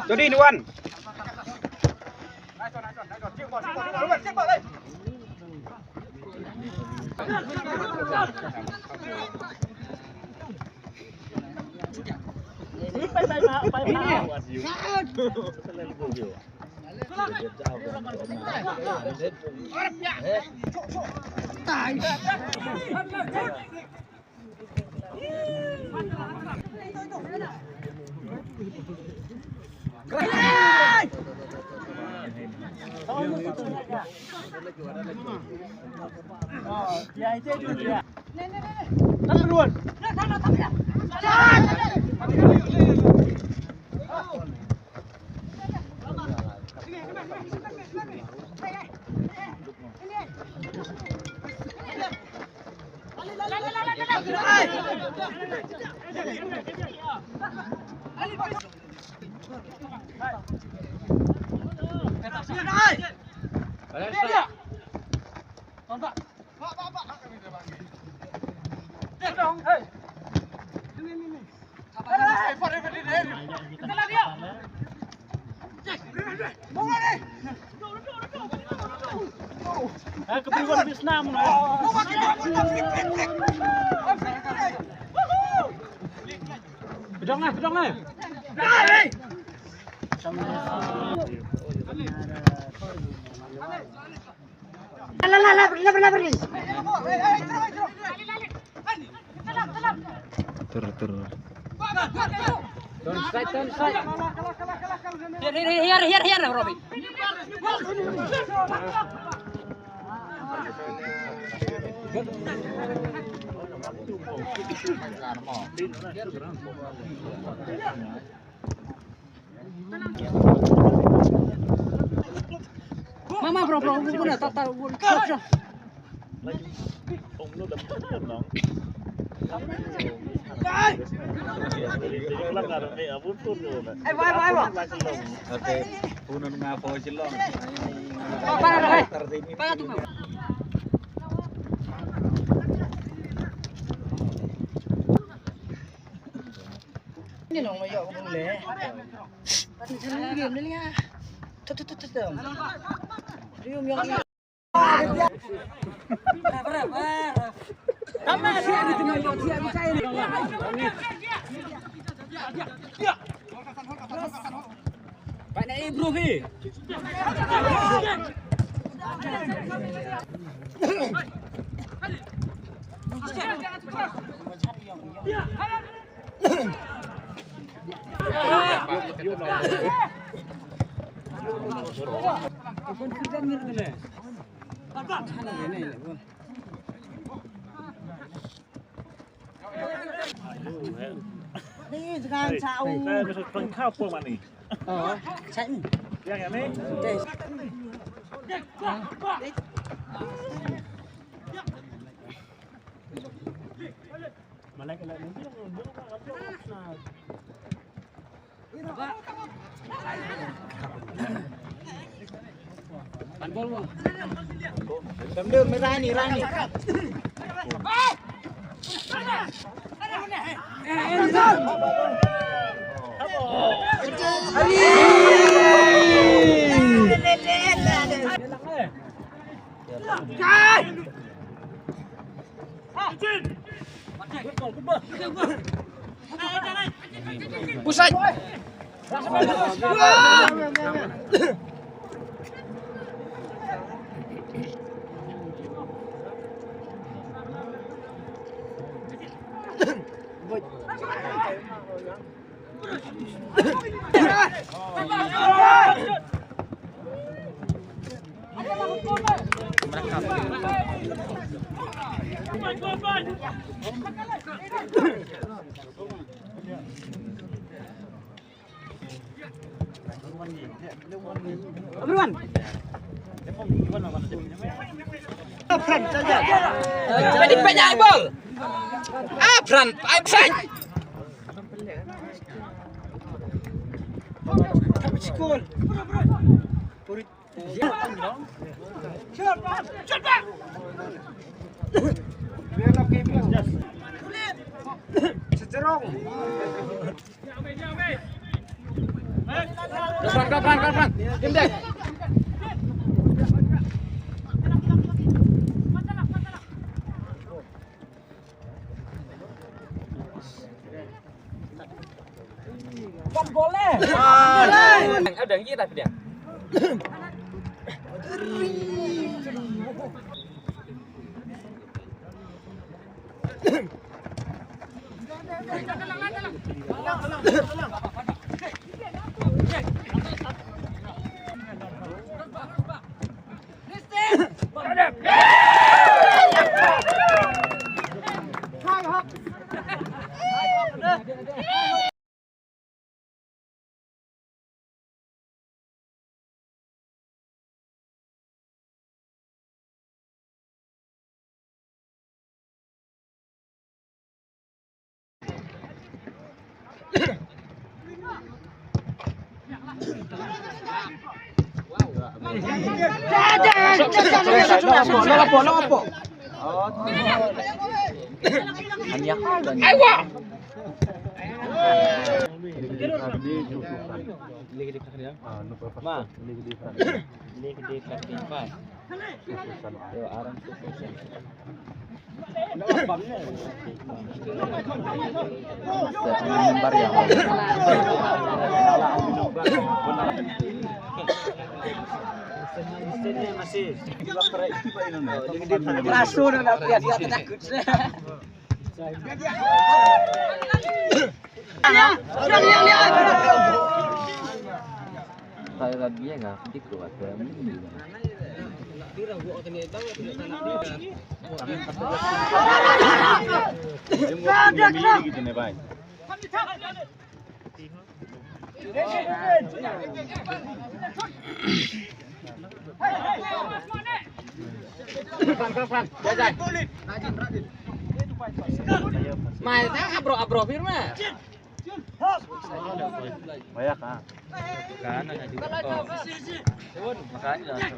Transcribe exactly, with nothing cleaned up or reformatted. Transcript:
Twenty one. Pejong lah, pejong lah. Tur, tur. Turn straight, turn straight. Here, here, here, here, here, Robbie. Mama, bro, bro, bro, bro, bro, bro. Ate, punan nga po silong. Para, para, para. Para tu, para. Ni nong ma ïoh ka bun le. Ni game ni nga. Tu tu tu tu tu. Riu myong. Pai na, eh, bro, eh. Ni jangan cau. Oh, cai. Yang, yang ni. Pusat. Everyone. Up front, saja. Pwede pa niya, ball. Up front, up front. School. Go front, go front, go front. Tim deh. Ada lagi tak dia? Mai ta abro abro firma. Banyak ah. Kan ada juga. Makanya dah.